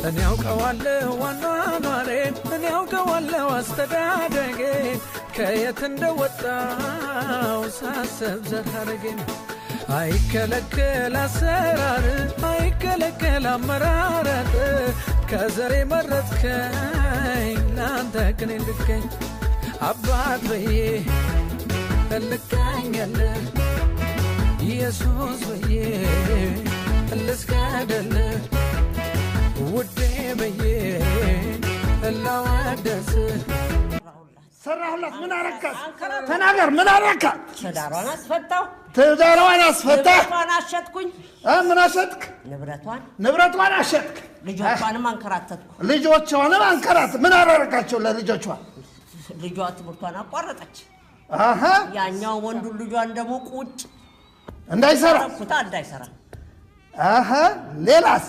እኔ አውቀዋለሁ አኗኗሬን፣ እኔ አውቀዋለሁ አስተዳደጌን፣ ከየት እንደወጣው ሳስብ ዘር ሐረጌን። አይከለከል አሰራር፣ አይከለከል አመራረጥ፣ ከዘሬ መረጥከኝ ለአንተ ቅኔ እንድገኝ። አባት ብዬ እልካኛለህ፣ ኢየሱስ ብዬ ልስገድልህ፣ ውዴ ብዬ ላወደስህ። ሰራሁላት። ምን አረካት? ተናገር። ምን አረካት? ትዳሯን አስፈታሁ። ትዳሯን አስፈታህ። ንብረቷን አሸጥኩኝ። ምን አሸጥክ? ንብረቷን። ንብረቷን አሸጥክ። ልጆቿንም አንከራተትኩ። ልጆቿንም አንከራት። ምን አደረካቸው ለልጆቿ? ልጇ ትምህርቷን አቋረጠች። አሃ ያኛው ወንዱ ልጇን ደግሞ ቁጭ እንዳይሰራ ኩታ እንዳይሰራ። አሃ ሌላስ?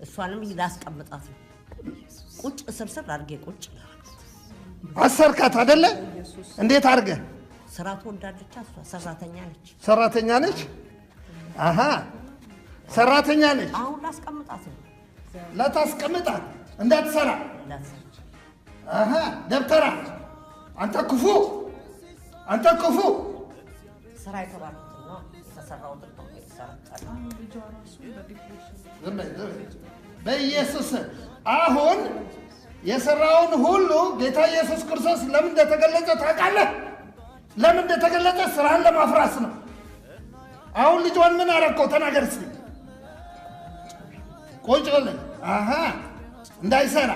እሷንም ላስቀምጣት ነው። ቁጭ እስርስር አድርጌ ቁጭ አሰርካት አይደለ? እንዴት አድርገህ? ስራ ትወዳለች። እሷ ሰራተኛ ነች። ሰራተኛ ነች። አሃ ሰራተኛ ነች። አሁን ላስቀምጣት ነው። ላታስቀምጣት እንዳትሰራ። እንዳትሰራ። አሃ ደብተራ፣ አንተ ክፉ፣ አንተ ክፉ። ስራ የተባልኩትን ነው የተሰራሁትን ነው የተሰራሁት። ዝም በይ፣ ዝም በይ። በኢየሱስ አሁን የሰራውን ሁሉ ጌታ ኢየሱስ ክርስቶስ ለምን እንደተገለጸ ታውቃለህ? ለምን እንደተገለጸ? ስራህን ለማፍራስ ነው። አሁን ልጇን ምን አረከው? ተናገር እስኪ። ቁጭ ብለህ አሃ እንዳይሰራ።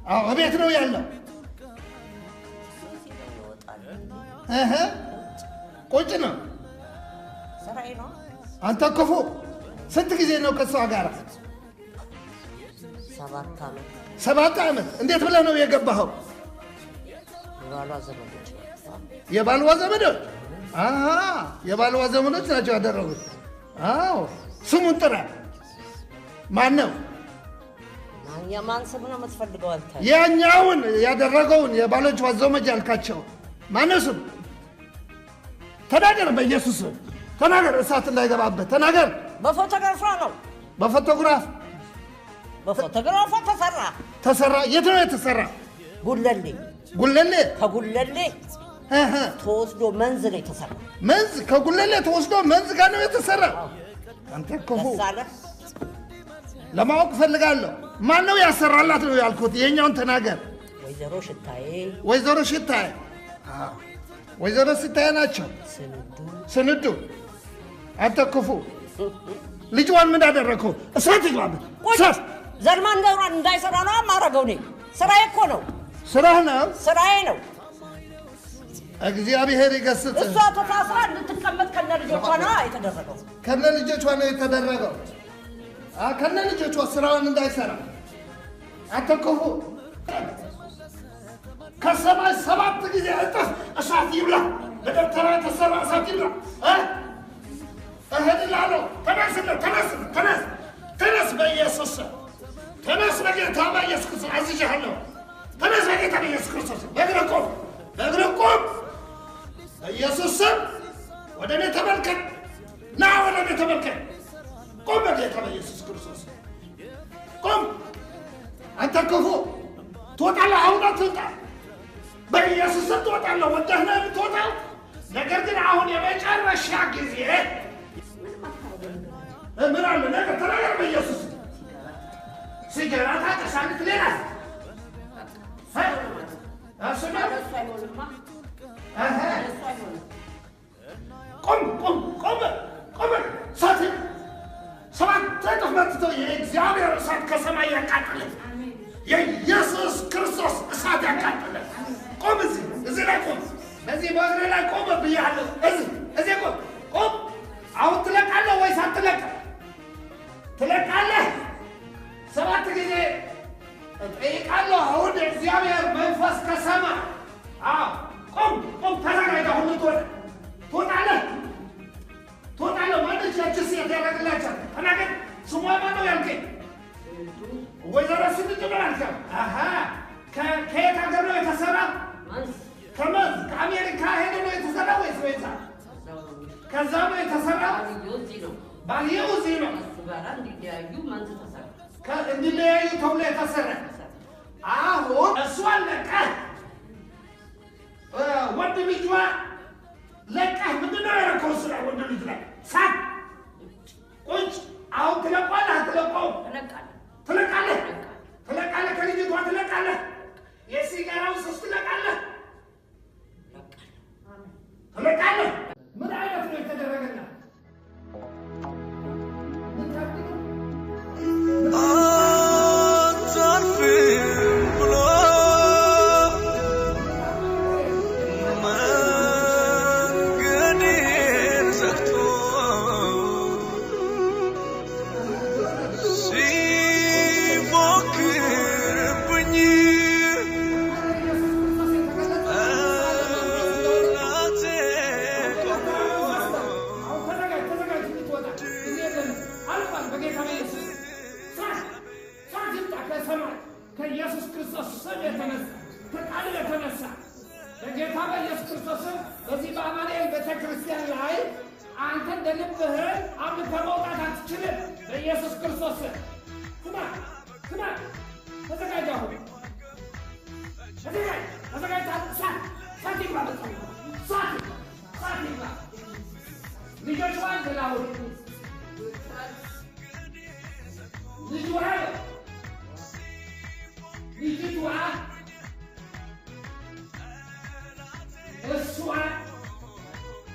አዎ እቤት ነው ያለው። እህ ቁጭ ነው። ስራዬ ነው። አንተ ክፉ። ስንት ጊዜ ነው ከእሷ ጋር? 7 ዓመት። 7 ዓመት። እንዴት ብለህ ነው የገባኸው? የባሏ ዘመዶች። የባልዋ ዘመዶች? አሃ የባልዋ ዘመዶች ናቸው ያደረጉት። አዎ ስሙን ጥራ። ማን ነው? የማን ስም ነው የምትፈልገው አንተ? ያኛውን ያደረገውን የባሎቿ ዘመድ ያልካቸው ማነው ስም? ተናገር፣ በኢየሱስ ስም ተናገር። እሳት እንዳይገባበት ተናገር። በፎቶግራፏ ነው። በፎቶግራፍ በፎቶግራፏ ተሰራ። ተሰራ። የት ነው የተሰራ? ጉለሌ። ጉለሌ። ከጉለሌ ተወስዶ መንዝ ነው የተሰራ። መንዝ፣ ከጉለሌ ተወስዶ መንዝ ጋር ነው የተሰራ። አንተ ክፉ። ደስ አለህ? ለማወቅ ፈልጋለሁ። ማን ነው ያሰራላት ነው ያልኩት። የኛውን ተናገር። ወይዘሮ ሽታዬ። ወይዘሮ ሽታዬ። ወይዘሮ ሽታዬ ናቸው። ስንዱ። ስንዱ። አንተ ክፉ። ልጅዋን ምን አደረግከው? እሳት ይግባበት። እሳት። ዘር ማንዘሯን እንዳይሰራ ነው የማደርገው እኔ። ስራዬ እኮ ነው። ስራህ ነው። ስራዬ ነው። እግዚአብሔር ይገስጽህ። እሷ ተሳስራ እንድትቀመጥ ከነ ልጆቿ ነው የተደረገው። ከነ ልጆቿ ነው የተደረገው። ከነ ልጆቿ ስራውን እንዳይሰራ። አንተ ክፉ። ከሰማይ 7 ጊዜ እጥፍ እሳት ይብላ። በደብተራ የተሰራ እሳት ይብላ። እሄድልሃለሁ። ተነስ፣ ተነስ፣ ተነስ፣ ተነስ፣ በኢየሱስ ስም ተነስ። በጌታ በኢየሱስ ክርስቶስ አዝዤሃለሁ። ተነስ በጌታ በኢየሱስ ክርስቶስ። በእግርህ ቁም፣ በእግርህ ቁም። በኢየሱስ ስም ወደ እኔ ተመልከት። ና ወደ እኔ ተመልከት። ቁም በጌታ በኢየሱስ ክርስቶስ ቁም። አንተ ክፉ ትወጣለህ። አሁን አትውጣ። በኢየሱስ ስም ትወጣለህ። ወደህ ነው የምትወጣው። ነገር ግን አሁን የመጨረሻ ጊዜ ምን አለ ነገር ተናገር። በኢየሱስ ሲገራ ታጨሳለች። ሌላስ? እሱ ነው። ቁም፣ ቁም፣ ቁም፣ ቁም። እሳት 7 እጥፍ መጥቶ የእግዚአብሔር እሳት ከሰማይ ያቃጥልህ። የኢየሱስ ክርስቶስ እሳት ያቃጥልህ። ቁም፣ እዚህ እዚህ ላይ ቁም። በዚህ በእግርህ ላይ ቁም ብያለሁ። እዚህ እዚህ ቁም፣ ቁም። አሁን ትለቃለህ ወይስ አትለቅም? ትለቃለህ? 7 ጊዜ እጠይቃለሁ። አሁን የእግዚአብሔር መንፈስ ከሰማይ። አዎ ቁም፣ ቁም። ተዘጋጅ። አሁን ልትወጣ ትወጣለህ፣ ትወጣለህ። ማነች ያቺ ሴት ያደረግላቸው? ተናገር። ስሟ ማን ነው ያልከኝ? ወይዘሮ ስንዱ ነው ያልከው? አሃ ከየት ሀገር ነው የተሰራ? ከመንዝ ከአሜሪካ ሄዶ ነው የተሰራ ወይስ ወይዛ? ከዛ ነው የተሰራ? ባልየው እዚህ ነው። እንዲለያዩ ተብሎ የተሰራ አሁን እሷን ለቀህ ወንድ ልጇ ለቀህ ምንድን ነው ያደረከው? እሱ ላይ ወንድ ልጅ ላይ ሳት ቁጭ። አሁን ትለቋለህ አትለቀውም? ትለቃለህ፣ ትለቃለህ፣ ከልጅቷ ትለቃለህ፣ የሲጋራውን ሱስ ትለቃለህ፣ ትለቃለህ። ምን አይነት ነው የተደረገና? አታርፍም ብሎ መንገዴን ዘግቶ ሲፎክርብኝ ጠላቴ ቆሞ አሁን ተዘጋጅ፣ ተዘጋጅ፣ እንድትወጣ ጊዜ የለንም። አልፏል። በጌታ በኢየሱስ እሳት፣ እሳት ይምጣ ከሰማይ ከኢየሱስ ክርስቶስ ስም የተነሳ፣ ከቃሉ የተነሳ፣ በጌታ በኢየሱስ ክርስቶስ ስም በዚህ በአማኑኤል ቤተ ክርስቲያን ላይ አንተ እንደ ልብህ አምልከህ መውጣት አትችልም። በኢየሱስ ክርስቶስ ስም ስማ፣ ስማ፣ ተዘጋጅ። አሁን ተዘጋጅ፣ ተዘጋጅተሃል። እሳት፣ እሳት ይግባ፣ በጸሎት እሳት ይግባ፣ እሳት ይግባ። ልጆቿ ገላሁን ልጇ ልጅቷ እሷ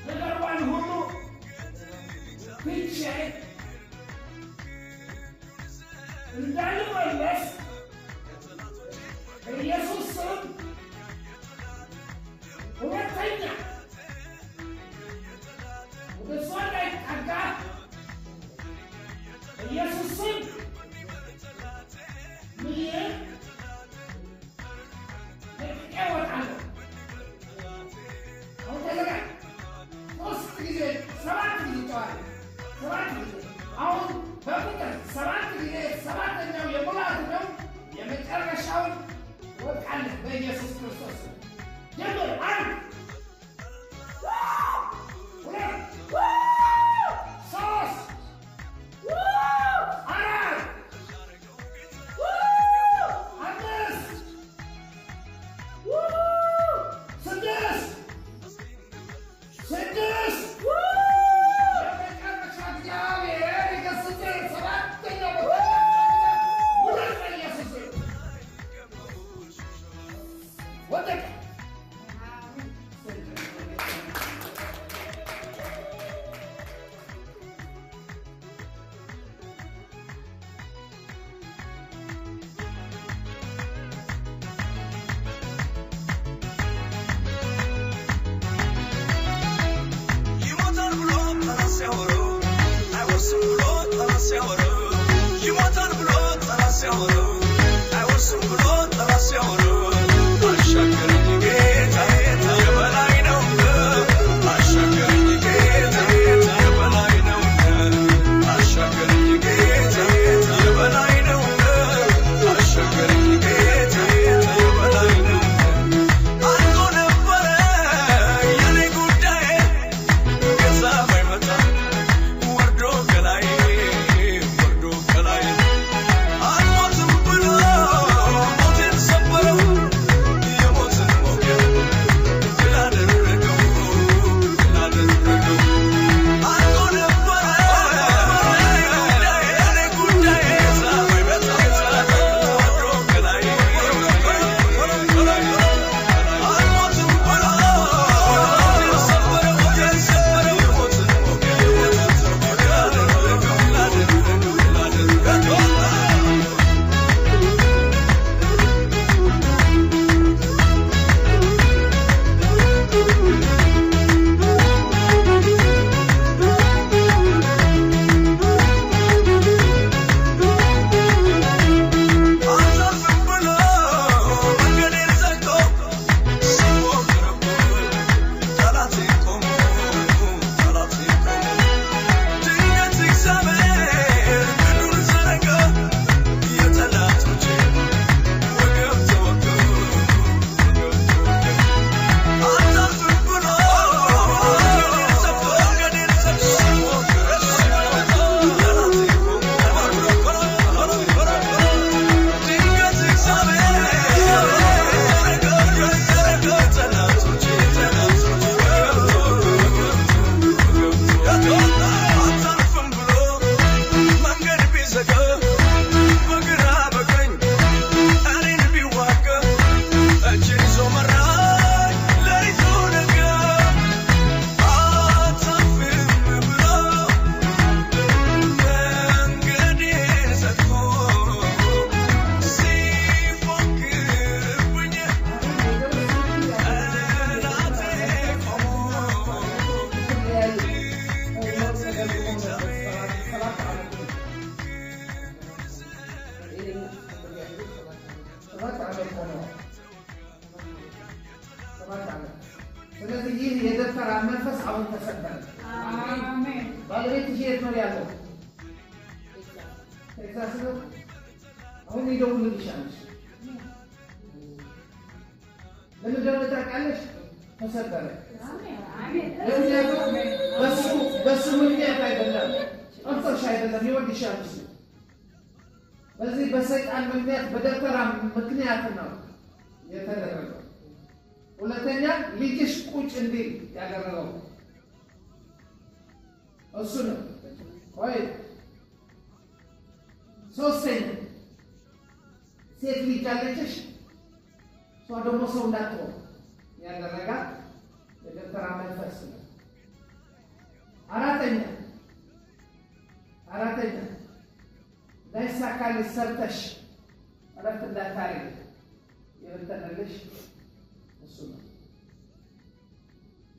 ነገሯን ሁሉ ትቼ እንዳልመለስ በኢየሱስ ስም ሁለተኛ ወደ እሷ እንዳይጠጋ በኢየሱስ ስም ምዬ ለቅቄ እወጣለሁ። አሁን ተዘጋጅ። 3 ጊዜ 7 ጊዜ ጨዋለሁ። 7 ጊዜ አሁን በቁጥር 7 ጊዜ ሰባተኛው የሙላት ነው። የመጨረሻውን ወድቃለህ በኢየሱስ ክርስቶስ ስም። ጀምር። 1 2 3 4 5 6 6 የመጨረሻ እግዚአብሔር ይገስጽህ። ሰባተኛው ውደቅ በኢየሱስ ስም። ወደቀ። ባለቤትሽ የት ነው ያለው? ቴክሳስ ነው። አሁን ይደውልልሻል። ለምን እንደሆነ ታውቂያለሽ? ተሰበረ። ምክንያቱም በሱ ምክንያት አይደለም፣ ጠልቶሽ አይደለም፣ ይወድሻል እሱ። በዚህ በሰይጣን ምክንያት በደብተራ ምክንያት ነው የተደረገው። ሁለተኛ ልጅሽ ቁጭ እንዲል ያደረገው እሱ ነው። ቆይ ሶስተኛ ሴት ልጅ አለችሽ፣ እሷ ደግሞ ሰው እንዳትሆን ያደረጋት የደብተራ መንፈስ ነው። አራተኛ እንዳይሳካልሽ ሰርተሽ እረፍት እንዳታረጊ የበተነልሽ እሱ ነው።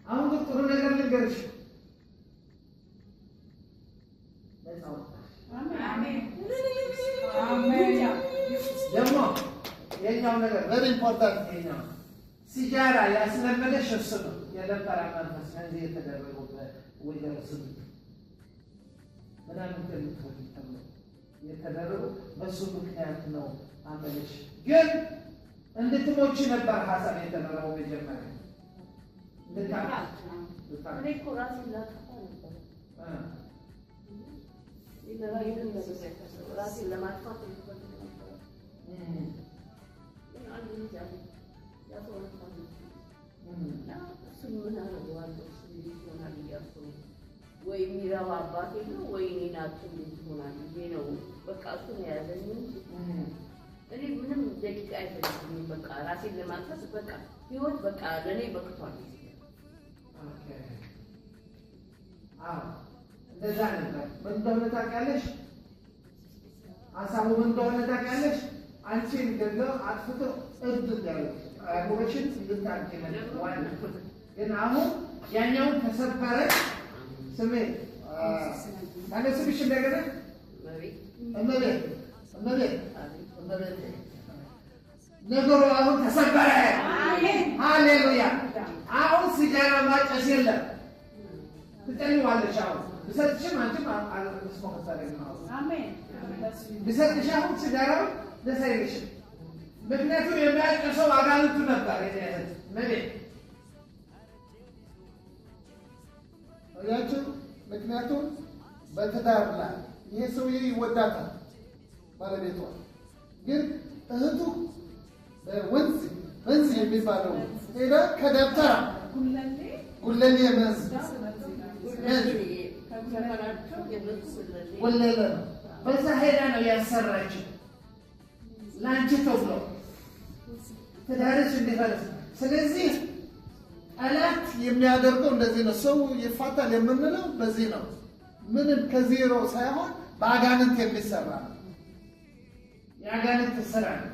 አሁን ግን ጥሩ ነገር ልንገርሽ፣ ነፃ ወጣሽ። ደግሞ የኛው ነገር Very important. ይሄኛው ሲጃራ ያስለመደሽ እሱ ነው። የደብተራ መንፈስ ከዚህ የተደረገው በወይዘሮ ስምንት ምናምን የምትሆን ተብሎ የተደረገው በእሱ ምክንያት ነው። አመለሽ ግን እንድትሞቺ ነበር ሀሳብ የተደረገው መጀመሪያ እንድታ እኔ እኮ ራሴን ላጠፋ ነበር። ራሴን ለማጥፋት እፈልግ ነበር። ግን አንድ ልጅ አለኝ፣ የ12 ዓመት ልጅ እና እሱን ምን አደርገዋለሁ? እሱ እንዴት ይሆናል እያልኩ ነው። ወይ የሚረባ አባት የለው ወይ እኔን አጥቶ እንዴት ይሆናል ብዬ ነው። በቃ እሱን የያዘኝ እንጂ እኔ ምንም ደቂቃ አይፈልግም። በቃ ራሴን ለማጥፋት በቃ ህይወት በቃ ለእኔ በቅቷል። Okay። አዎ እንደዛ ነበር። ምን እንደሆነ ታውቂያለሽ? ሀሳቡ ምን እንደሆነ ታውቂያለሽ? አንቺን ገድለው አጥፍቶ እብድ እንዲያደርግሽ አእምሮሽን እንድታብጂ ነበር ዋና። ግን አሁን ያኛውን ተሰበረ። ስሜ ማነው ስምሽ እንደገና? እመቤት እመቤት እመቤት እመቤት ነገሩ አሁን ተሰበረ። ሃሌሉያ! አሁን ሲጋራ ማጨስ የለም። ትጠይዋለሽ። አሁን ብሰጥሽም አንቺም smoke ታደርጊ ነው። ብሰጥሽ አሁን ሲጋራው ደስ አይልሽም። ምክንያቱም የሚያጨሰው አጋንንቱ ነበር። የኔ እህት እመቤት አያችሁ፣ ምክንያቱም በትዳር ላይ ይሄ ሰውዬ ይወዳታል ባለቤቷ፣ ግን እህቱ ወንዝ ወንዝ የሚባለው ሄዳ ከደብተራ ጉለሌ መንዝ ሰፈራቸው የነሱ ጉለሌ ጉለሌ ነው። በዛ ሄዳ ነው ያሰራችው ለአንቺ ተብሎ ትዳርሽ እንዲፈርስ። ስለዚህ ጠላት የሚያደርገው እንደዚህ ነው። ሰው ይፋታል የምንለው በዚህ ነው። ምንም ከዜሮ ሳይሆን በአጋንንት የሚሰራ ነው። የአጋንንት ስራ ነው።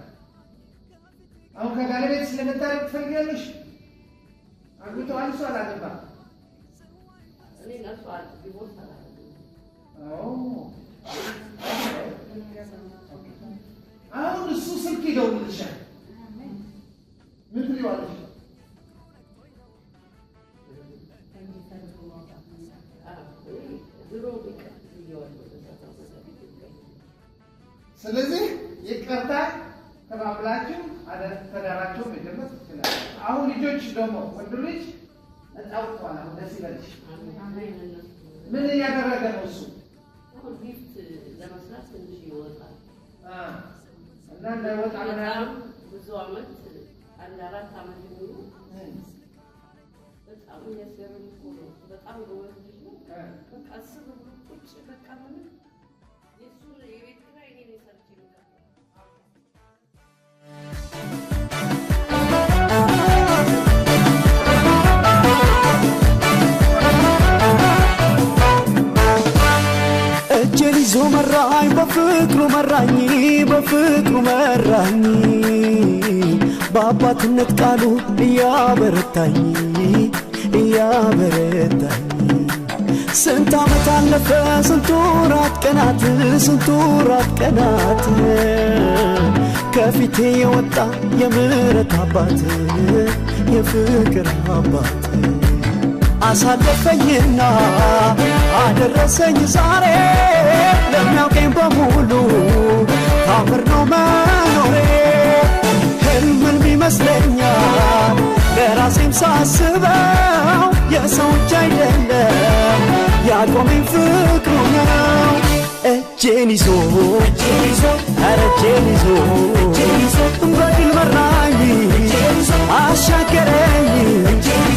አሁን ከባለቤት ስለመታረቅ ትፈልጊያለሽ? አግብተዋል? እሱ አላገባም። እኔ እነሱ divorce አላደረግም። አዎ። አሁን እሱ ስልክ ይደውልልሻል። ምን ትይዋለሽ? ድሮ ይቅር ብዬዋለሁ። በዛ በፊት ስለዚህ ይቅርታ ተባብላችሁ ትዳራችሁ መጀመር ትችላላችሁ። አሁን ልጆች ደግሞ ወንድ ልጅ ነፃ ወጥቷል። አሁን ደስ ይበልሽ። ምን እያደረገ ነው እሱ? አሁን ሊፍት ለመስራት ትንሽ ይወጣል። እና እንዳይወጣ በጣም ምናምን ብዙ አመት አንድ 4 አመት የሚሆኑ በጣም የሚያስገርም እኮ ነው። በጣም ጎበዝ ልጅ ነው። በቃ ስር ብሎ ቁጭ በቃ ምንም የእሱን የቤት ኪራይ እኔ ነኝ ሰርቼ የምከፍለው። እጄን ይዞ መራኝ በፍቅሩ መራኝ በፍቅሩ መራኝ በአባትነት ቃሉ እያበረታኝ እያበረታኝ ስንት ዓመት አለፈ ስንቱ ወራት ቀናት ስንቱ ወራት ቀናት ከፊቴ የወጣ የምህረት አባት የፍቅር አባት አሳለፈኝና አደረሰኝ ዛሬ። ለሚያውቀኝ በሙሉ ታምር ነው መኖሬ። ህልም ህልም ይመስለኛል ለራሴም ሳስበው፣ የሰው እጅ አይደለም ያቆመኝ ፍቅሩ ነው። እጄን ይዞ፣ ኧረ እጄን ይዞ በድል መራኝ አሻገረኝ። እጄን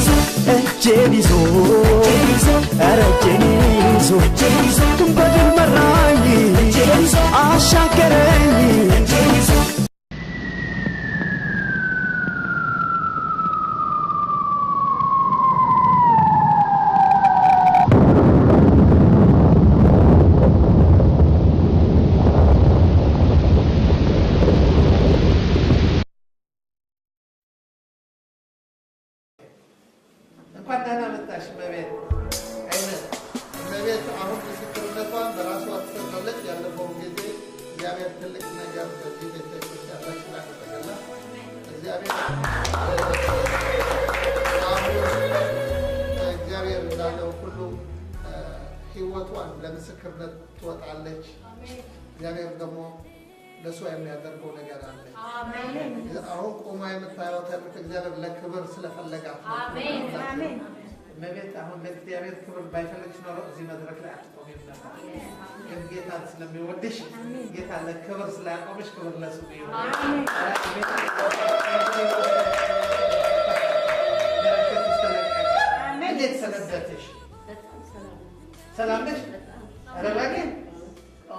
ይዞ፣ ኧረ እጄን ይዞ በድል መራኝ አሻገረኝ። እንኳን ደህና መጣሽ እመቤት። አሜን። እመቤት አሁን ምስክርነቷን በራሷ ትሰጣለች። ያለፈውን ጊዜ እግዚአብሔር ትልቅ ነገር በዚህ ቤተክርስቲያን ላይ ስላደረገላት እግዚአብሔር አሁን እግዚአብሔር እንዳለው ሁሉ ሕይወቷን ለምስክርነት ትወጣለች። እግዚአብሔር ደግሞ ለእሷ የሚያደርገው ነገር አለ። አሁን ቆማ የምታየው ታሪክ እግዚአብሔር ለክብር ስለፈለጋት ነው። እመቤት አሁን ለእግዚአብሔር ክብር ባይፈልግሽ ኖሮ እዚህ መድረክ ላይ አትቆሚም ነበር። ግን ጌታን ስለሚወድሽ፣ ጌታ ለክብር ስላቆምሽ ክብር ለስሙ ይሁን። በረከት ይስተለቀቅ። እንዴት ሰነበትሽ? በጣም ሰላም ነው። ሰላም ነሽ? በጣም። ኧረ እባክህ። ኦ፣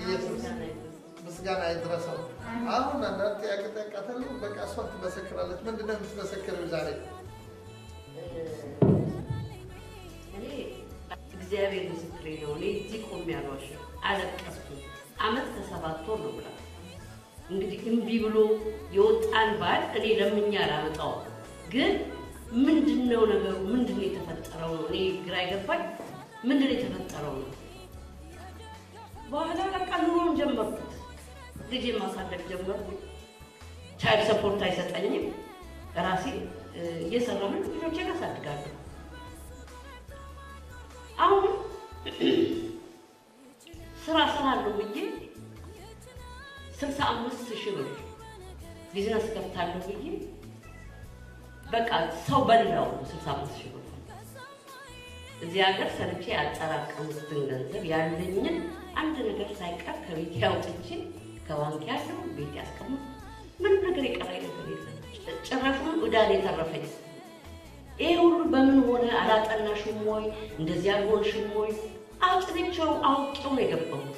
ኢየሱስ ምስጋና ይድረሰው። አሁን አንዳንድ ጥያቄ ጠይቃታለሁ። በቃ እሷ ትመሰክራለች። ምንድን ነው የምትመሰክሪው ዛሬ? እኔ እግዚአብሔር ምስክሬ ነው። እኔ እዚህ ቆሜ አልዋሽም። አለቀስኩ። አመት ከ7 ወር ነው ብላ እንግዲህ እምቢ ብሎ የወጣን ባል እኔ ለምኛ አላመጣውም። ግን ምንድን ነው ነገሩ? ምንድን ነው የተፈጠረው ነው እኔ ግራ የገባኝ። ምንድን ነው የተፈጠረው ነው። በኋላ በቃ ኑሮን ጀመርኩት። ልጄን ማሳደግ ጀመርኩት። Child support አይሰጠኝም። ራሴ እየሰራሁኝ ልጆቼን አሳድጋለሁ። አሁን ስራ እሰራለሁ ብዬ 65,000 ብር ቢዝነስ ከፍታለሁ ብዬ በቃ ሰው በላው 65,000 ብር። እዚህ ሀገር ሰርቼ ያጠራቀምኩትን ገንዘብ ያለኝን አንድ ነገር ሳይቀር ከቤት አውጥቼ፣ ከባንክ ያለው ቤት ያስቀመጥኩት ምንም ነገር የቀረኝ ነገር የለም። ጭራሹን ዕዳ ነው የተረፈኝ። ይሄ ሁሉ በምን ሆነ? አላጠናሽም ወይ? እንደዚህ አልሆንሽም ወይ? አጥንቼው አውቄው ነው የገባሁት።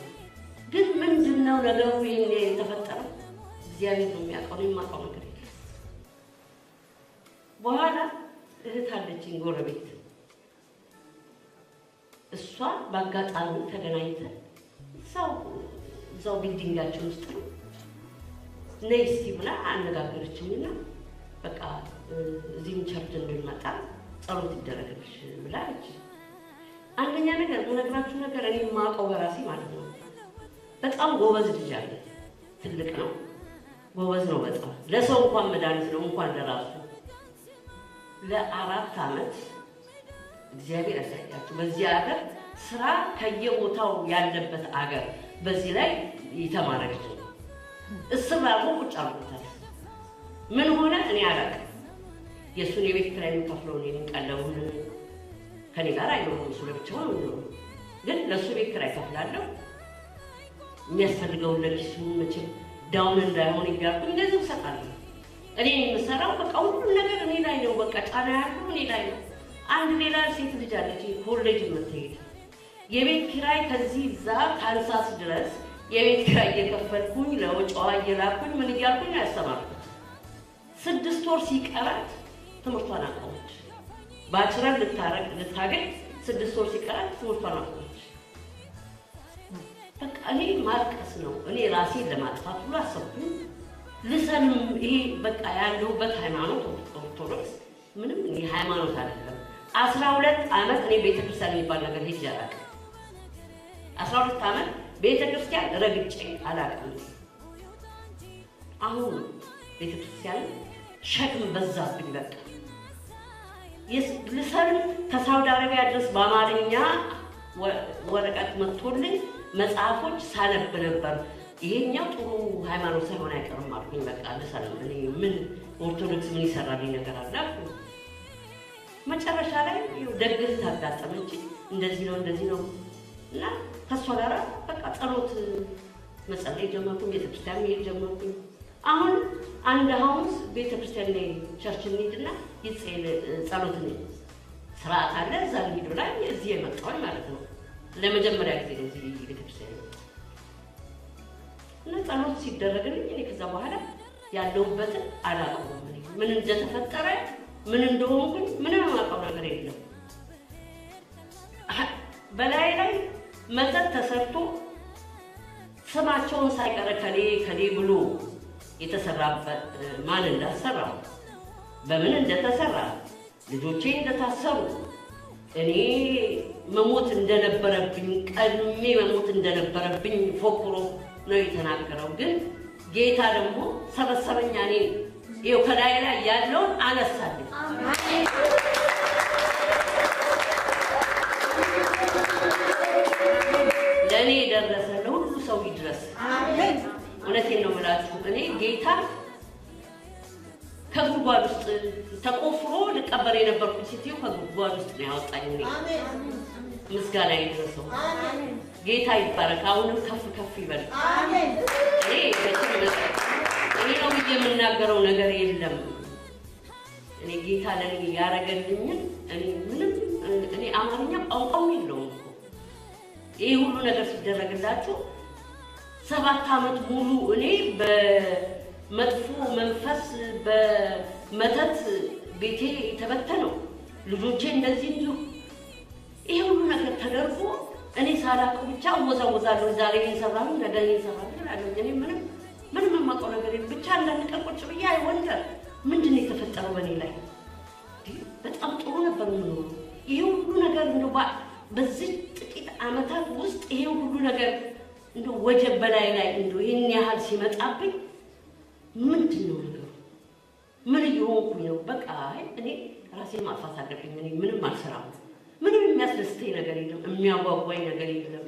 ግን ምንድን ነው ነገሩ? ይሄን የተፈጠረው እግዚአብሔር ነው የሚያውቀው። እኔ የማውቀው ነገር የለም። በኋላ እህት አለችኝ ጎረቤት። እሷ በአጋጣሚ ተገናኝተን እዛው እዛው building ኣችን ውስጥ ነው፣ ነይ እስቲ ብላ አነጋገረችኝና በቃ እዚህም church እንድንመጣ ጸሎት ይደረግልሽ ብላ አለች። አንደኛ ነገር የምነግራችሁ ነገር እኔ የማውቀው በራሴ ማለት ነው። በጣም ጎበዝ ልጅ አለ። ትልቅ ነው፣ ጎበዝ ነው በጣም፣ ለሰው እንኳን መድኃኒት ነው እንኳን ለራሱ። ለ4 ዓመት እግዚአብሔር ያሳያችሁ። በዚህ ሀገር ስራ ከየቦታው ያለበት አገር፣ በዚህ ላይ የተማረ ልጅ ነው። እስር አድርጎ ቁጭ አድርጎታል። ምን ሆነ እኔ አላውቅም። የእሱን የቤት ኪራይ የሚከፍለው እኔ ነኝ። ቀለቡን ከኔ ጋር አይኖርም፣ እሱ ለብቻው ነው የሚኖረው። ግን ለእሱ ቤት ኪራይ እከፍላለሁ። የሚያስፈልገውን ለኪሱ መቼም down እንዳይሆን እያልኩኝ ገንዘብ እሰጣለሁ። እኔ የምሰራው በቃ ሁሉም ነገር እኔ ላይ ነው። በቃ ጫና ያለው እኔ ላይ ነው። አንድ ሌላ ሴት ልጅ አለች ኮሌጅ የምትሄድ። የቤት ኪራይ ከዚህ እዛ ካንሳስ ድረስ የቤት ኪራይ እየከፈልኩኝ፣ ለወጪዋ እየላኩኝ፣ ምን እያልኩኝ ነው ያስተማርኩት። 6 ወር ሲቀራት ትምህርቷን አቆመች። Bachelor ልታረግ ልታገኝ 6 ወር ሲቀራት ትምህርቷን አቆመች። በቃ እኔ ማልቀስ ነው። እኔ ራሴን ለማጥፋት ሁሉ አሰብኩኝ። ልሰንም ይሄ በቃ ያለሁበት ሃይማኖት ኦርቶዶክስ ምንም እኔ ሃይማኖት አይደለም። 12 ዓመት እኔ ቤተክርስቲያን የሚባል ነገር ሄጄ አላውቅም። 12 ዓመት ቤተክርስቲያን ረግጬ አላውቅም። አሁን ቤተክርስቲያን ሸክም በዛብኝ። በቃ ልሰልም ከሳውዲ አረቢያ ድረስ በአማርኛ ወረቀት መጥቶልኝ መጽሐፎች ሳነብ ነበር። ይሄኛው ጥሩ ሃይማኖት ሳይሆን አይቀርም አልኩኝ። በቃ ልሰልም፣ እኔ ምን ኦርቶዶክስ ምን ይሰራልኝ ነገር አለ አልኩኝ። መጨረሻ ላይ ደግ እህት አጋጠመች። እንደዚህ ነው እንደዚህ ነው እና ከሷ ጋር በቃ ጸሎት መጸለይ ጀመርኩኝ። ቤተክርስቲያን መሄድ ጀመርኩኝ። አሁን አንድ ሐሙስ ቤተክርስቲያን ላይ church እንሂድና ጸሎት ስርዓት አለ እዛ እንሂድ ብላኝ እዚህ የመጣሁኝ ማለት ነው። ለመጀመሪያ ጊዜ ነው እዚህ ቤተክርስቲያን የመጣሁት። እና ጸሎት ሲደረግልኝ እኔ ከዛ በኋላ ያለሁበትን አላውቀውም። ምን እንደተፈጠረ ምን እንደሆንኩኝ ምንም የማውቀው ነገር የለም። በላይ ላይ መተት ተሰርቶ ስማቸውን ሳይቀር ከሌ ከሌ ብሎ የተሰራበት ማን እንዳሰራው በምን እንደተሰራ ልጆቼ እንደታሰሩ እኔ መሞት እንደነበረብኝ ቀድሜ መሞት እንደነበረብኝ ፎክሮ ነው የተናገረው። ግን ጌታ ደግሞ ሰበሰበኛ እኔ ይኸው ከላይ ላይ ያለውን አነሳልኝ። ለእኔ የደረሰ ለሁሉ ሰው ይድረስ። እውነቴን ነው የምላችሁ። እኔ ጌታ ከጉድጓድ ውስጥ ተቆፍሮ ልቀበር የነበርኩት ሴትዮ ከጉድጓድ ውስጥ ነው ያወጣኝ። እኔ ምስጋና ይድረሰው፣ ጌታ ይባረክ። አሁንም ከፍ ከፍ ይበል። እኔ እኔ ነው ብዬ የምናገረው ነገር የለም። እኔ ጌታ ለእኔ ያረገልኝን እኔ ምንም እኔ አማርኛ ቋንቋም የለውም እኮ። ይሄ ሁሉ ነገር ሲደረግላችሁ 7 ዓመት ሙሉ እኔ በመጥፎ መንፈስ በመተት ቤቴ የተበተነው ልጆቼ እንደዚህ እንዲሁ ይሄ ሁሉ ነገር ተደርጎ እኔ ሳላውቀው ብቻ እወዛወዛለሁ። ዛሬ ይሰራሉ ነገ ይሰራሉ እላለሁ። እኔ ምንም ምንም የማውቀው ነገር የለም። ብቻ አንዳንድ ቀን ቁጭ ብዬ I wonder ምንድን ነው የተፈጠረው በእኔ ላይ? በጣም ጥሩ ነበር የምኖረው። ይሄ ሁሉ ነገር እንደው በዚህ ጥቂት ዓመታት ውስጥ ይሄ ሁሉ ነገር እንደው ወጀብ በላይ ላይ እንደው ይሄን ያህል ሲመጣብኝ ምንድን ነው ነገሩ? ምን እየሆንኩኝ ነው? በቃ እኔ ራሴን ማጥፋት አለብኝ። እኔ ምንም አልሰራም። ምንም የሚያስደስተኝ ነገር የለም። የሚያጓጓኝ ነገር የለም።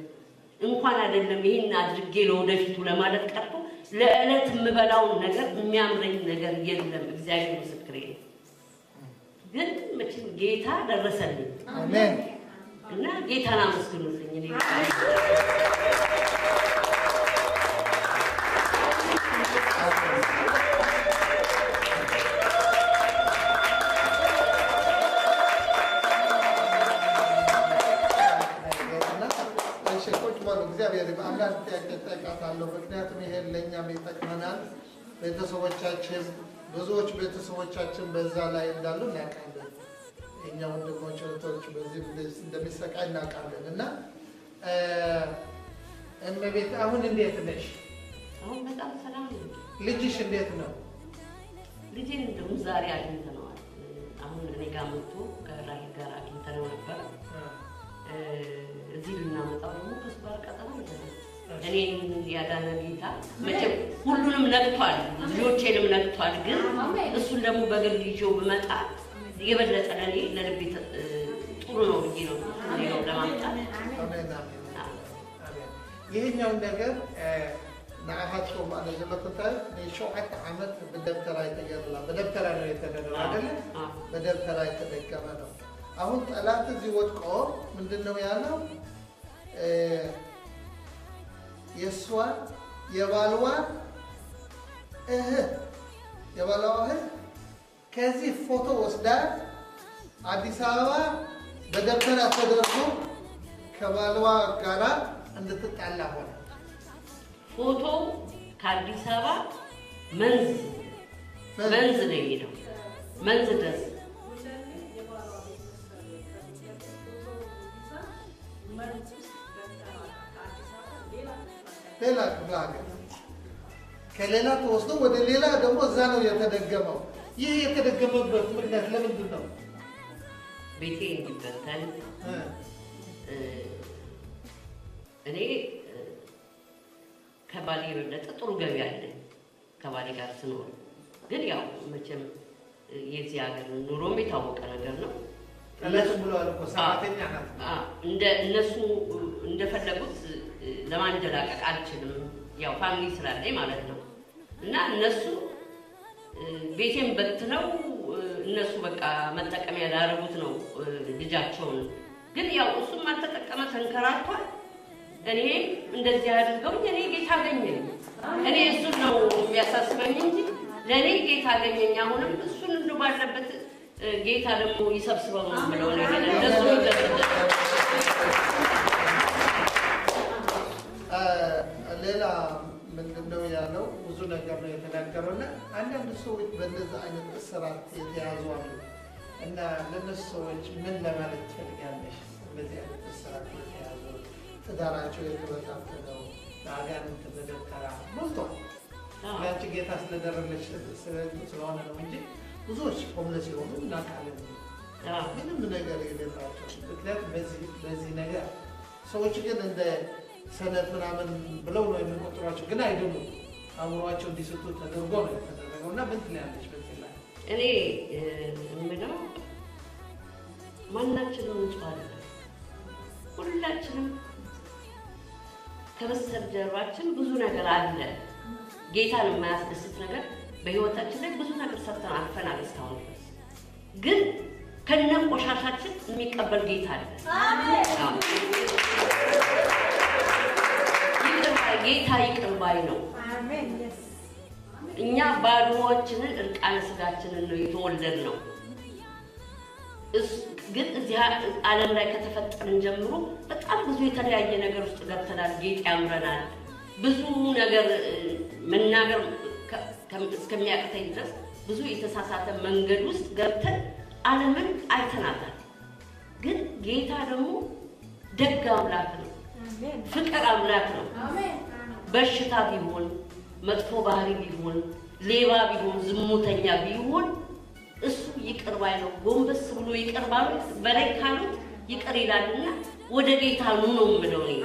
እንኳን አይደለም ይሄን አድርጌ ለወደፊቱ ለማለት ቀርቶ ለዕለት የምበላውን ነገር የሚያምረኝ ነገር የለም። እግዚአብሔር ምስክሬ ነው። ግን መቼም ጌታ ደረሰልኝ። አሜን። እና ጌታን አመስግኑልኝ። እኔ እግዚአብሔር አንዳንድ ጥያቄ እጠይቃታለሁ። ምክንያቱም ይሄን ለእኛም ይጠቅመናል። ቤተሰቦቻችን ብዙዎች ቤተሰቦቻችን በዛ ላይ እንዳሉ እናውቃለን። የእኛ ወንድሞች እህቶች በዚህ እንደሚሰቃይ እናውቃለን። እና እመቤት አሁን እንዴት ነሽ? አሁን በጣም ሰላም ነው። ልጅሽ እንዴት ነው? ልጄን እንደውም ዛሬ አግኝተነዋል። አሁን እኔ ጋር መጥቶ ከራሂል ጋር አግኝተነው ነበር። እዚህ ልናመጣው ደግሞ ከእሱ ጋር ቀጠሮ ይዘናል። እኔን ያዳነ ጌታ መቼም ሁሉንም ነቅቷል፣ ልጆቼንም ነቅቷል። ግን እሱን ደግሞ በግል ይዤው ብመጣ የበለጠ ለእኔ ለልቤ ጥሩ ነው ብዬ ነው እኔው ለማምጣት። አሜን አሜን አሜን። ይሄኛውን ነገር ንዓኻትኩም ኣነ ዘለኩ እንታይ ን7 ዓመት ብደብተራ የተገርላ በደብተራ ነው የተደረገ አይደለ? በደብተራ የተደገመ ነው። አሁን ጠላት እዚህ ወድቆ ምንድነው ያለው? የእሷን የባልዋን እህት የባልዋ እህት ከዚህ ፎቶ ወስዳ አዲስ አበባ በደብተራ ተደርጎ ከባልዋ ጋራ እንድትጣላ ሆነ። ፎቶ ከአዲስ አበባ መንዝ መንዝ ነው የሄደው። መንዝ ድረስ ሌላ ክፍለ ሀገር ከሌላ ተወስዶ ወደ ሌላ ደግሞ እዛ ነው የተደገመው። ይህ የተደገመበት ምክንያት ለምንድን ነው? ቤቴ እንዲበተን እኔ ከባሌ የበለጠ ጥሩ ገቢ አለኝ ከባሌ ጋር ስኖር። ግን ያው መቼም የዚህ ሀገር ኑሮም የታወቀ ነገር ነው። እነሱ ብለዋል እኮ ሰራተኛ ናት። እንደ እነሱ እንደፈለጉት ለማንደላቀቅ አልችልም፣ ያው family ስላለኝ ማለት ነው። እና እነሱ ቤቴን በትነው እነሱ በቃ መጠቀሚያ ላደረጉት ነው ልጃቸውን። ግን ያው እሱም አልተጠቀመ ተንከራቷል። እኔ እንደዚህ አድርገውኝ እኔ ጌታ አገኘኝ። እኔ እሱን ነው የሚያሳስበኝ እንጂ ለእኔ ጌታ አገኘኝ። አሁንም እሱን እንደው ባለበት ጌታ ደግሞ ይሰብስበው ነው የምለው እኔ ለእነሱ ይገርምኛል። ሌላ ምንድነው ያለው? ብዙ ነገር ነው የተናገረው። እና አንዳንድ ሰዎች በእንደዛ አይነት እስራት የተያዙ አሉ። እና ለእነሱ ሰዎች ምን ለማለት ትፈልጊያለሽ? እንደዚህ አይነት እስራት የተያዙ ትዳራቸው የተበታተነው በአጋንንት በደብተራ ሞልቷል። ለአንቺ ጌታ ስለደረለሽ ስለሆነ ነው እንጂ ብዙዎች homeless የሆኑ እናውቃለን። ምንም ነገር የሌላቸው ምክንያቱም በዚህ ነገር ሰዎች ግን እንደ ሰነፍ ምናምን ብለው ነው የሚቆጥሯቸው፣ ግን አይደሉም። አእምሯቸው እንዲስቱ ተደርጎ ነው የተደረገው። እና ምን ትያለሽ በዚህ ላይ? እኔ የምለው ማናችንም ንጹህ አይደለም። ሁላችንም ከበስተጀርባችን ብዙ ነገር አለ። ጌታን የማያስደስት ነገር በህይወታችን ላይ ብዙ ነገር ሰርተን አልፈናል እስካሁን ድረስ። ግን ከነ ቆሻሻችን የሚቀበል ጌታ አለ። አሜን። ጌታ ይቅር ባይ ነው። እኛ ባዶዎችንን እርቃነ ስጋችንን ነው የተወለድነው። ግን እዚህ ዓለም ላይ ከተፈጠርን ጀምሮ በጣም ብዙ የተለያየ ነገር ውስጥ ገብተናል። ጌጥ ያምረናል። ብዙ ነገር መናገር እስከሚያቅተኝ ድረስ ብዙ የተሳሳተ መንገድ ውስጥ ገብተን ዓለምን አይተናታል። ግን ጌታ ደግሞ ደግ አምላክ ነው። ፍቅር አምላክ ነው። በሽታ ቢሆን፣ መጥፎ ባህሪ ቢሆን፣ ሌባ ቢሆን፣ ዝሙተኛ ቢሆን እሱ ይቅር ባይ ነው። ጎንበስ ብሎ ይቅር ባሉት በላይ ካሉት ይቅር ይላልና ወደ ጌታ ኑ ነው የምለው እኔ።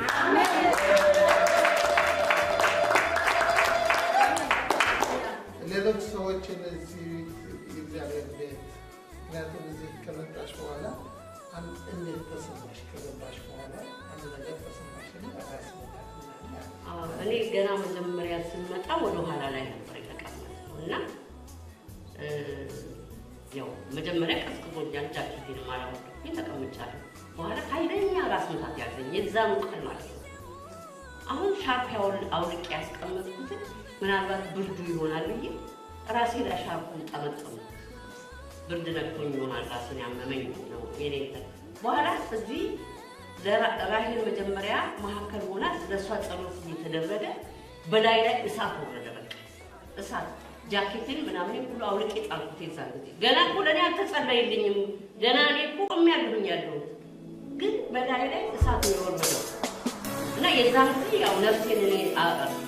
ሌሎች ሰዎችን እዚህ የእግዚአብሔር ቤት ምክንያቱም እዚህ ከመጣሽ በኋላ እንዴት ተሰማሽ? ከገባሽ በኋላ አንድ ነገር ተሰማሽ? ራስ ምታት ምናምን። እኔ ገና መጀመሪያ ስመጣ ወደ ኋላ ላይ ነበር የተቀመጥኩት እና ያው መጀመሪያ ቀዝቅዞኛል፣ ጃኬቴንም አላወለቅኩም ተቀምጫለሁ። በኋላ ኃይለኛ ራስ ምታት ያዘኝ የዛኑ ቀን ማለት ነው። አሁን ሻርፕ አውልቄ ያስቀመጥኩትን ምናልባት ብርዱ ይሆናል ብዬ ራሴ ላይ ሻርፑን ጠመጠምኩት። ብርድ ነክቶኝ ይሆናል ራሴን ያመመኝ ነው የኔ እንትን። በኋላ እዚህ ለራሄል መጀመሪያ መካከል ሆና ለእሷ ጸሎት እየተደረገ በላይ ላይ እሳት ወረደ። በቃ እሳት ጃኬቴን ምናምን ሁሉ አውልቄ ጣልኩት። የዛን ጊዜ ገና እኮ ለእኔ አልተጸለየልኝም። ገና እኔ እኮ ቆሜያለሁኝ ያለሁት፣ ግን በላይ ላይ እሳት ነው የወረደው። እና የዛን ጊዜ ያው ነፍሴን እኔ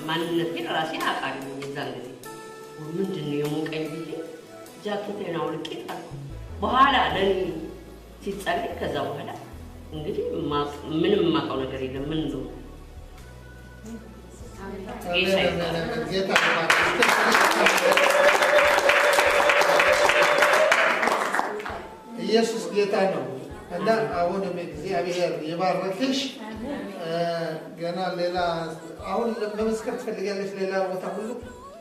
ማንነቴን ራሴን አውቃለሁ። የዛን ጊዜ ምንድን ነው የሞቀኝ ብዬ ጃኬቴን አውልቄ ጣልኩት። በኋላ ለእኔ ሲጸለይ ከዛ በኋላ እንግዲህ ምንም የማውቀው ነገር የለም ምን እንደሆነ። ጌታ ይባረክ። ጌታ ይባረክ። ኢየሱስ ጌታ ነው። እና አሁንም እግዚአብሔር ይባርክሽ። ገና ሌላ አሁን መመስከር ትፈልጊያለሽ? ሌላ ቦታ ሁሉ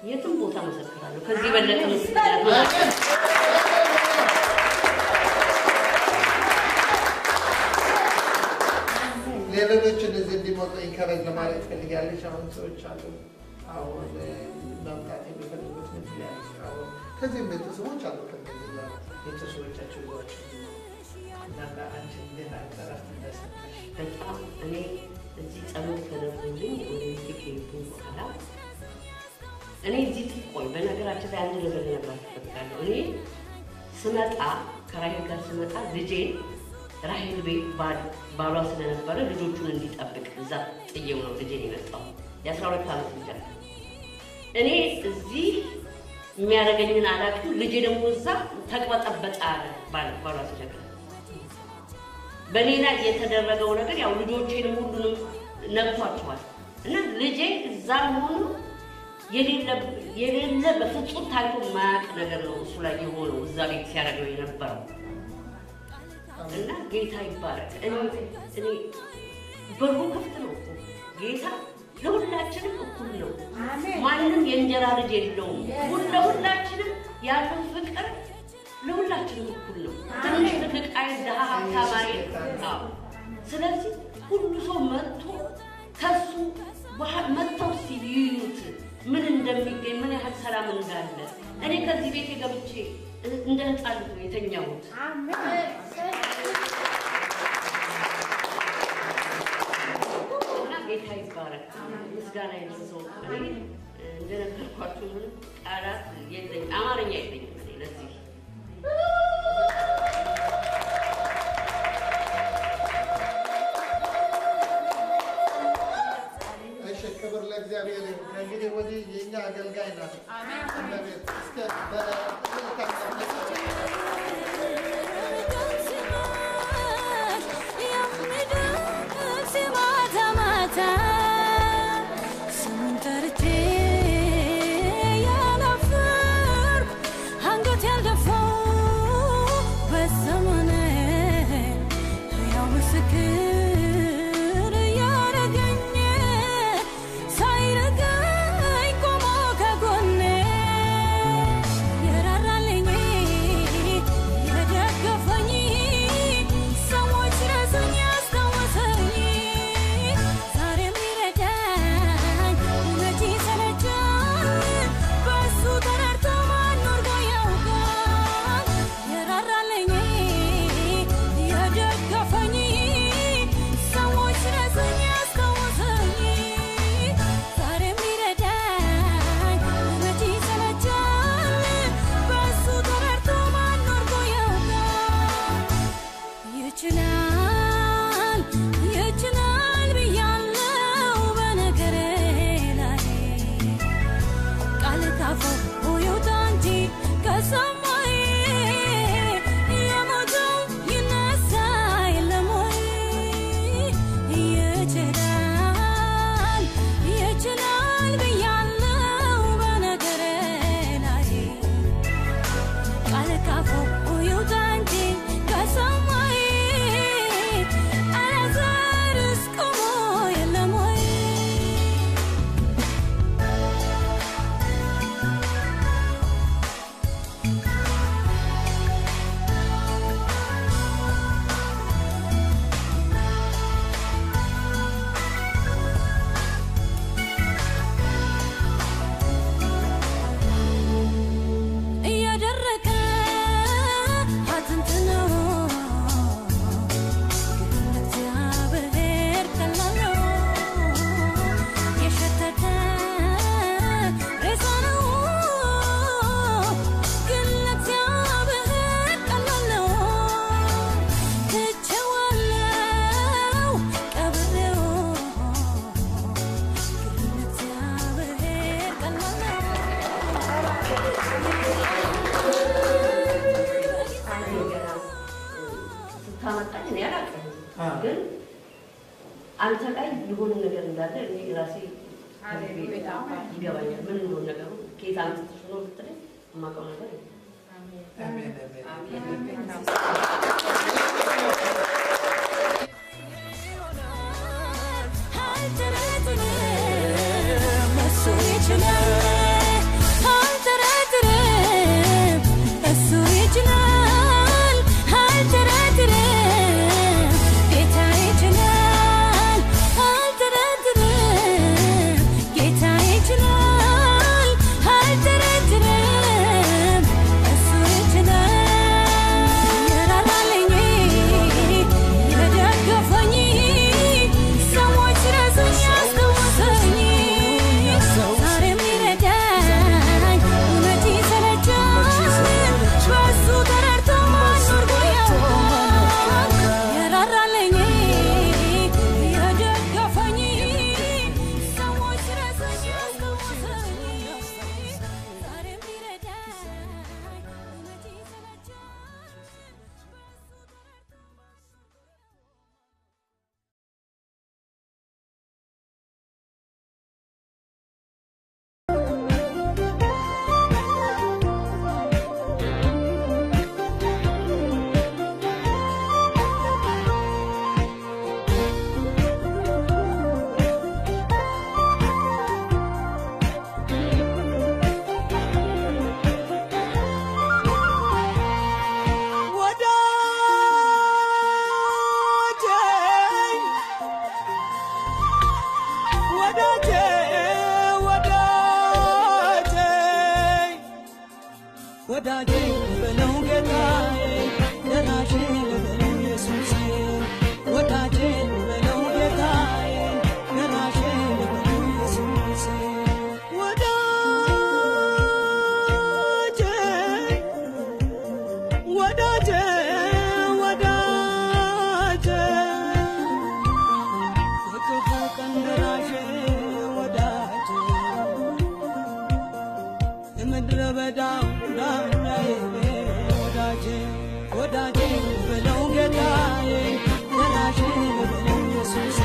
የትም ቦታ መሰክራለሁ። ከዚህ በለጠ ምስክርነት ምን አለ? ሌሎች እነዚህ እንዲመጡ encourage ለማድረግ ትፈልጊያለሽ? አሁን ሰዎች አሉ አሁን መምጣት የሚፈልጉት ምን ትያለሽ? አሁን ከዚህም ቤተሰቦች አሉ ከእነዚህ ጋር ቤተሰቦቻቸው ይዟቸው እና አንቺ እንዴት አይነት እረፍት እንደሰጠሽ? በጣም እኔ እዚህ ጸሎት ተደርጎልኝ ወደ ቤቴ ከሄድኩኝ በኋላ እኔ እዚህ ቆይ፣ በነገራችን ላይ አንድ ነገር ልነግራችሁ እፈልጋለሁ። እኔ ስመጣ ከራሄል ጋር ስመጣ ልጄን ራሄል ቤት ባሏ ስለነበረ ልጆቹን እንዲጠብቅ እዛ ጥዬው ነው ልጄን የመጣው። የ12 ዓመት ልጅ አለ። እኔ እዚህ የሚያደርገኝን አላውቅም። ልጄ ደግሞ እዛ ተቅበጠበጠ አለ ባሏ ሲነግረኝ። በእኔ ላይ የተደረገው ነገር ያው ልጆቼንም ሁሉንም ነግቷቸዋል። እና ልጄ እዛ መሆኑ የሌለ በፍጹም ታይቶ የማያውቅ ነገር ነው እሱ ላይ የሆነው እዛ ቤት ሲያደርገው የነበረው። እና ጌታ ይባረክ። እኔ በሩ ክፍት ነው እኮ ጌታ ለሁላችንም እኩል ነው። ማንም የእንጀራ ልጅ የለውም። ለሁላችንም ያለው ፍቅር ለሁላችንም እኩል ነው። ትንሽ ትልቅ አይል፣ ድሃ ሀብታም አይል። አዎ። ስለዚህ ሁሉ ሰው መጥቶ ከሱ መጥተው ሲዩት ምን እንደሚገኝ ምን ያህል ሰላም እንዳለ። እኔ ከዚህ ቤት ገብቼ እንደ ህፃን ልጅ ነው የተኛሁት። እና ጌታ ይባረክ፣ ምስጋና ይድረሰው። እኔ እንደነገርኳችሁ ምንም ቃላት የለኝም፣ አማርኛ የለኝም እኔ ለዚህ። እሺ፣ ክብር ለእግዚአብሔር ይሁን። ከእንግዲህ ወዲህ የእኛ አገልጋይ ናት። እመቤት እስከ በእልልታ ማታ ማታ ስሙን ጠርቼ ያላፈርኩ አንገት ያልደፋው በዘመኔ ሕያው ምስክር ያረገኝ ሳይርቀኝ ቆሞ ከጎኔ የራራልኝ የደገፈኝ ሰዎች ረሱኝ ያስታወሰኝ ዛሬም ሊረዳኝ መቼ ይሰለቻል? በእሱ ተረድቶ ማን ወርዶ ያውቃል? የራራልኝ የደገፈኝ ሰዎች ረሱኝ ያስታወሰኝ ዛሬም ሊረዳኝ መቼ ይሰለቻል? በእሱ ተረድቶ ማን ወርዶ ያውቃል? ይችላል ይችላል ብያለው በነገሬ ላይ ቃል ካፉ ይውጣ እንጂ ከሰማይ የሞተው ይነሳ የለም ወይ? ይችላል ይችላል ብያለው በነገሬ ላይ ቃል ካፉ ይውጣ እንጂ ከሰማይ አላዛርስ ቆሞ የለም ወይ? እየደረቀ አጥንት ነው ግን ለእግዚአብሔር ቀላል ነው። የሸተተ ሬሳ ነው ግን ለእግዚአብሔር ቀላል ነው። ትቼዋለሁ ቀብሬው ግን ለእግዚአብሔር ቀላል ነው። እኔ ገና ስታመጣኝ እኔ አላውቅም፣ ግን አንተ ላይ የሆነ ነገር እንዳለ እኔ ራሴ ይገባኛል። ምን እንደሆነ ነገሩ ከየት አምጥተሽ ነው ብትለኝ የማውቀው ነገር የለም። አሜን አሜን። አልጠረጥርም እሱ ይችላል። አልጠረጥርም እሱ ይችላል። አልጠረጥርም ጌታ ይችላል። አልጠረጥርም ጌታ ይችላል። አልጠረጥርም እሱ ይችላል። የራራልኝ የደገፈኝ ሰዎች ረሱኝ ያስታወሰኝ ዛሬም ሊረዳኝ ወዳጄ ወዳጄ ወዳጄ በለው ጌታዬ፣ ደራሼ በለው ኢየሱሴ። ወዳጄ በለው ጌታዬ፣ ደራሼ በለው ኢየሱሴ። ወዳጄ ወዳጄ ወዳጄ የክፉ ቀን ደራሼ ወዳጄ፣ የምድረ በዳው ዳኛዬ ወዳጄ። ወዳጄ በለው ጌታዬ፣ ደራሼ በለው ኢየሱሴ።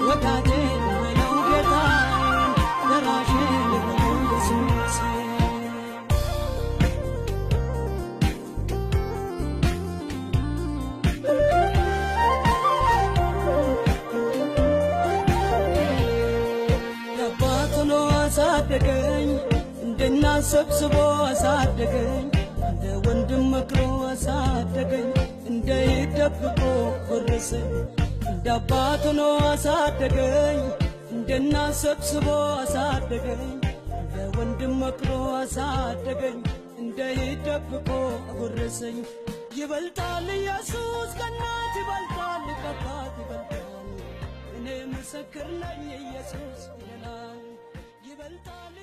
ወዳጄ በለው ጌታዬ፣ ደራሼ በለው ኢየሱሴ። አባት ሆኖ አሳደገኝ፣ እንደ እናት ሰብስቦ አሳደገኝ፣ እንደ ወንድም መክሮ አሳደገኝ፣ እንደ እህት ደብቆ ወረሰኝ። እንደ አባት ሆኖ አሳደገኝ፣ እንደ እናት ሰብስቦ አሳደገኝ፣ እንደ ወንድም መክሮ አሳደገኝ፣ እንደ እህት ደብቆ አጎረሰኝ። ይበልጣል ኢየሱስ ከእናት ይበልጣል፣ ከአባት ይበልጣል። እኔ ምስክር ነኝ ኢየሱስ ይለናል። ይበልጣል።